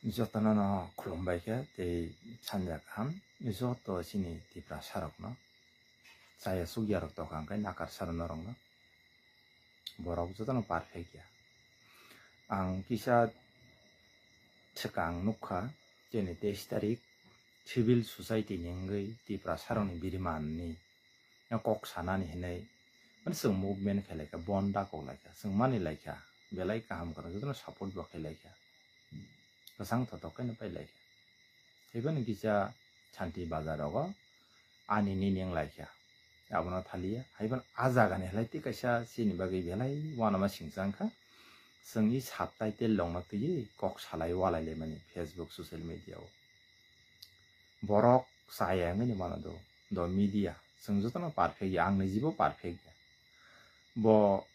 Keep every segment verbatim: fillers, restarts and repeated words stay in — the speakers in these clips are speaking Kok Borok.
Jotono no khulumbai khe tei sanja kaham. Joto chini Tiprasa rokno, chaya chukya rok tokha hwnkhe nakar saro norokno. Borok jotono perfect ya. Ang kisa swkang nukha, chini teis tarik civil society ni wngwi Tiprasa rokni biriman ni kok sanani hinwi, mane, chwng movement khai laikha, bon da kok laikha, chwng mani laikha, belai kaham kwrwng, jotono support bo khai laikha, kwchang thotok khe no pai laikha. Haibani kisa Shanti Bazar rogo ani nini wng laikha, abono thaliya. Haibani a jaga ni halai tei kaisa chini bagwi belai uanama singcha wngkha, chwng i subtitle longno twiwi kok salai walai laimani Facebook, social media o. Borok chaya wngwi ni mano do, do media, chwng jotono perfect ya, ang nijibo perfect ya. Bo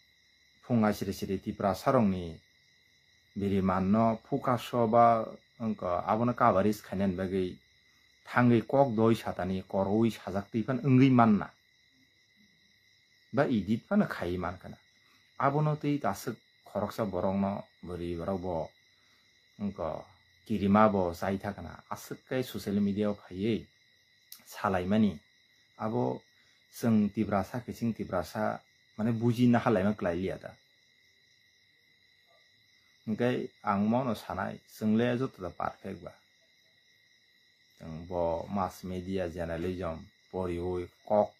phung asiri siri Tiprasa rokni biriman no focus o ba wngkha abono coverage khainani bagwi thangwi kok doi satani koroi sajak twi phano wngwi manna ba edit phano khaiwi mankha na. Abono twi aswk khoroksa borokno bwrwi borok bo wngkha kirima bo chai thakna aswk khe social media o phaiwi salaimani. Abo chwng Tiprasa khe chwng Tiprasa, mane, buji nahalaima kwlai liya da. Hwnkhe ang mono sanai, chwngle joto da perfect ba. Chwng bo mass media journalism poriwi kok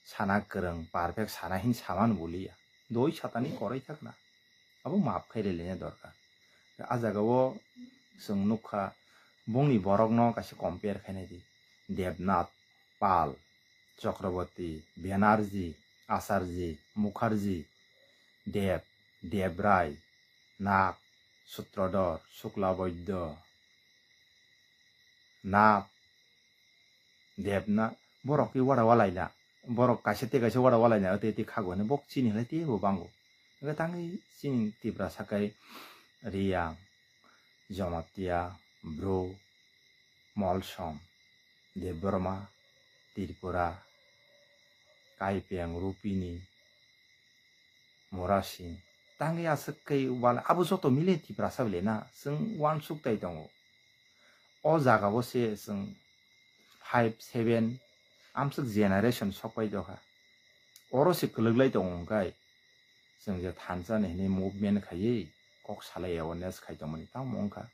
sana kwrwng, perfect sana hin saman buliya. Doi satani koroi thakna. Abo maaf khai rwlaina dorkar. A jaga o chwng nukha, bongni borokno kaisa compare khainai di. Debnath Pal, Chakraborty, Banerjee, Acharjee, Mukherjee, Deb, Debrai, Nag, Sutradhar, Shukla Baidya, Nag, Debnath, borok khe wada walaina, borok kaisa tei kaisa wada walaina, tei tei khago hinwi bok chini hinwi teibo bango. Hwnkhe tangwi chini Tiprasa khe Riyang, Jamatia, Bru, Molsom, Debbarma, Tripura, Kaipeng, Rupini, Murasing, tangwi aswk khe wal, abo joto mile Tiprasa bile na, chwng uansuk tai tongo. O jaga o se chwng five, seven, amswk generation sokpai dokha. Oro se kwlwk lai tongo hwnkhe, chwng je thansa ni hinwi movement khaiwi kok salai awareness khai tongmani tamo wngkha.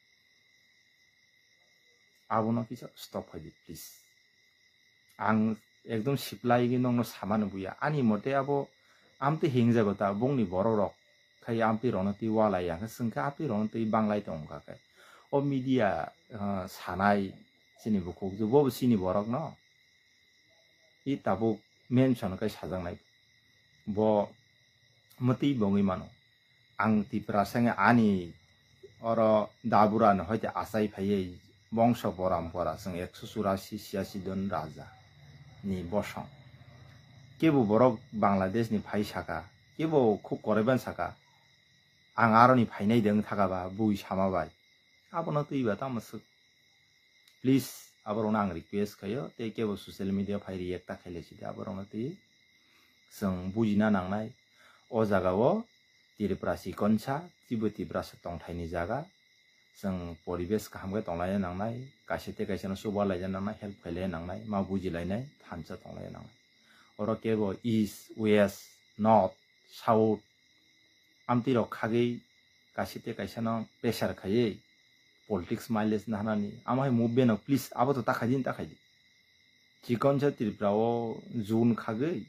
Abono kisa stop khai di, please. Ang ekdom siplai gwi nokno samano buya. Ani mote abo amtwi hingjago ta bongni borok rok khai amtwi rokno twi walai ya khe chwng khe amtwi rokno twi banglai tongkha khe. O media, ah, sanai chini bukhuk bo chini borok no. I tabuk mention kai sajaknai. Bo mwtwi bongwi mano. Ang Tiprasa wngwi ani oro Dabura no hoite achai phaiwi bongso porampora chwng ekso churasi siyasi don raja ni bosong. Kebo borok Bangladesh ni phai saka, kebo khuk koroi ban saka, ang aroni phainai de wng thaka ba bui sama bai. Abono twi ba tamo swk. Please, aborokno ang request khaio, tei kebo social media phai react ta khailai sidi aborokno twi. Chwng bujina nangnai, o jaga o Tripura chikonsa, teibo Tiprasa tongthaini jaga. Chwng poribesh kaham khe tonglaina nangnai, kaisa tei kaisa no chuba laina nangnai, help khailai nangnai, ma bujilainai, thansa tonglaina nangnai. Oro kebo east, west, north, south, amtwi rok khagwi kaisa tei kaisa no pressure khaiwi politics mileage naharnani. Amo hai movement no please abo to ta khaidi, ta khaidi. Chikonsa Tripura o June khagwi,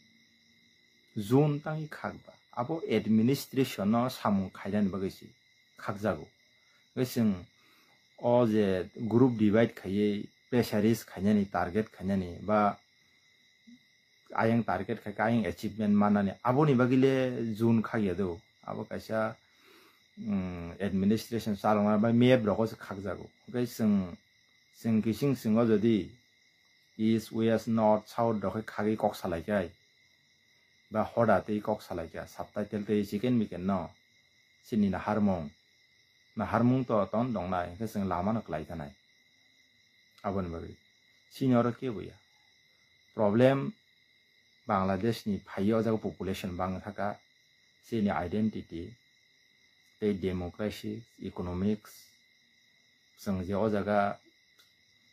June tangwi khakba. Abo administration no samung khainani bagwi se khakjago. Hwnkhe chwng o je group divide khaiwi pressurize khainani, target khainani ba ayang target khai khe ayang achievement mannani aboni bagwi le June khakya do. Abo kaisa, um, administration chalokna bai map rogo se khakjago. Hwnkhe chwng, chwng kising chwng o jodi east, west, north, south rok khe khagwi kok salai khe ba hoda tei kok salai khe subtitle tei chicken micken no chini naharmung, naharmung to ton dongnai, hwnkhe chwng lama no kwlai thanai. Aboni bagwi chini oro kebo ya. Problem Bangladesh ni phaiwi o jaga population bang thaka, chini identity tei democracy, economics, Chwng je o jaga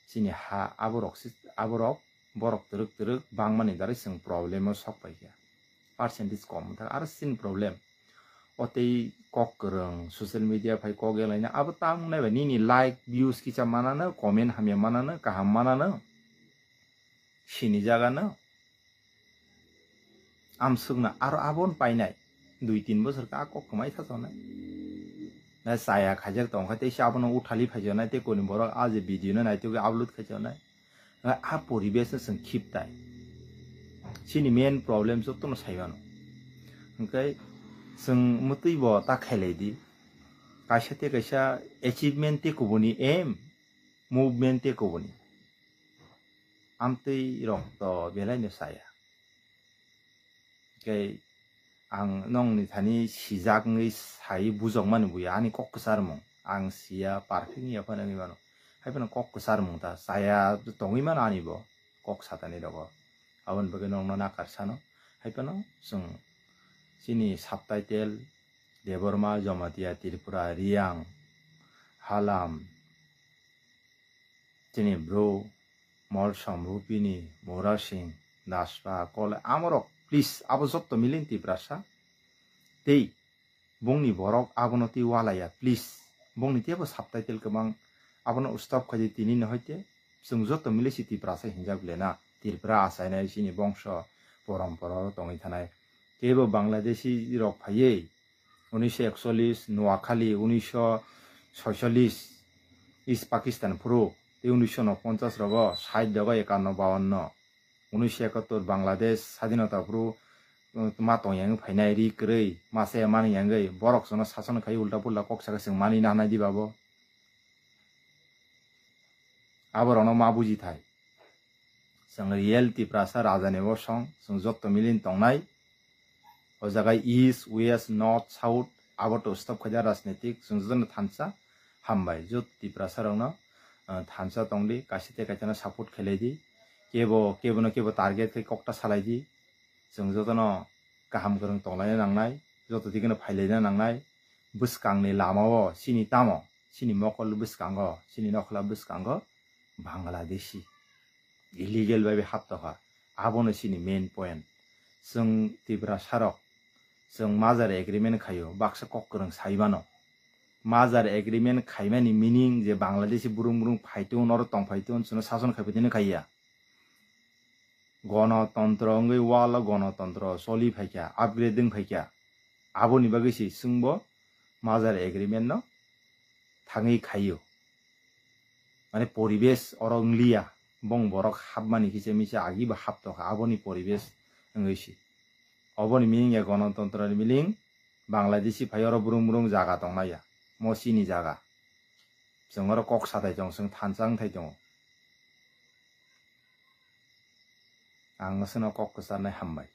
chini ha aborok si, aborok borok twrwk twrwk bangmani dare chwng problem o sok paikha. Percentage kom wngkha aro chini problem. O tei kok kwrwng social media phai kok yalaina abo tamo nai bai nini like views kisa manano, comment hamya manano, kaham manano. Sini jaga no. Amsukna aro abon painai. Dui tin bosor ka kok kwmai thatonai. Na chaya khajak tongkha tei se abono uthali phaijonai tei koni borok a je video no naitugwi upload khaijonai. Na a poribesh no chwng khiptai. Chini main problem jotono saimano. Hwnkhe chwng mwtwi bo ta khailai di. Kaisa tei kaisa achievement tei kubuni aim, movement tei kubuni. Amtwi rok to belai no saya. Tei ang nongni thani sijak wngwi sai bujokmani buya ani kok kwcharmung. Ang siya perfect wngya phano wngwi mano. Hai phano kok kwcharmung ta saya tongwi mano ani bo kok satani rogo. Aboni bagwi nongno nakar sano. Hai phano chwng chini subtitle Debbarma, Jamatia, Tripura, Reang, Halam, chini bro, Molsom, Rupini, Murasing, Daspa, Kolai, amorok, please, abo jotto milin Tiprasa. Tei, bongni borok abono tei walaya, please. Bongni teibo subtitle kwbang, abono stop khaidi tini no hoite. Chwng jotto mili si Tiprasa hinjak le na. Tripura achainai chini bongso, porompora oro tongwi thanai. Teibo Bangladeshi rok phaiwi, unisho ekchollish, Noakhali, unisho soicholish, East Pakistan phuru, tei unisho unoponchas rogo, sait rogo, ekanno, bawanno, unisho ekattor Bangladesh sadinota phuru, uh, ma tong yang phainai ri kwrwi, ma se mani yangwi, borok chwngno sason khai ulta pulta kok saka chwng mani na nai di babo. Aborokno ma buji thai. Chwng real Tiprasa rajani bosong, chwng jotto milin tongnai. O jaga East, West, North, South, abo to stop khaida rajnitik, chwng jotono thansa hambai, jot Tiprasa rokno, ah, thansa tongdi, kaisa tei kaisano support khelai di. Kebo, kebono kebo target khe kokta salai di. Chwng jotono kaham kwrwng tonglaina nangnai, joto dikeno phailaina nangnai. Bwskangni lamao chini tamo, chini mokol bwskango, chini nokhla bwskango Bangladeshi illegal bai bai haptokha. Abono chini main point. Chwng Tiprasa rok, chwng major agreement khaio, baksa kok kwrwng sai mano. Major agreement khaimani meaning je Bangladeshi burung burung phaitun, oro tong phaitun, chwngno sason khai phaitun khaiya. Gonotontro wngwi walo gonotontro choli phaikha, upgrade wng phaikha. Aboni bagwi se chwngbo major agreement no thangwi khaio. Mane poribesh oro wngliya, bong borok hapmani kisa misa agi bo haptokha, aboni poribesh wngwi se. Oboni meaning ya gonotontro ni meaning Bangladeshi phai oro burung burung jaga tongnaya, mo chini jaga. Chwng oro kok sathai tongo, chwng thansa wngthai tongo. Ang no seno kok kwcharnai hambai.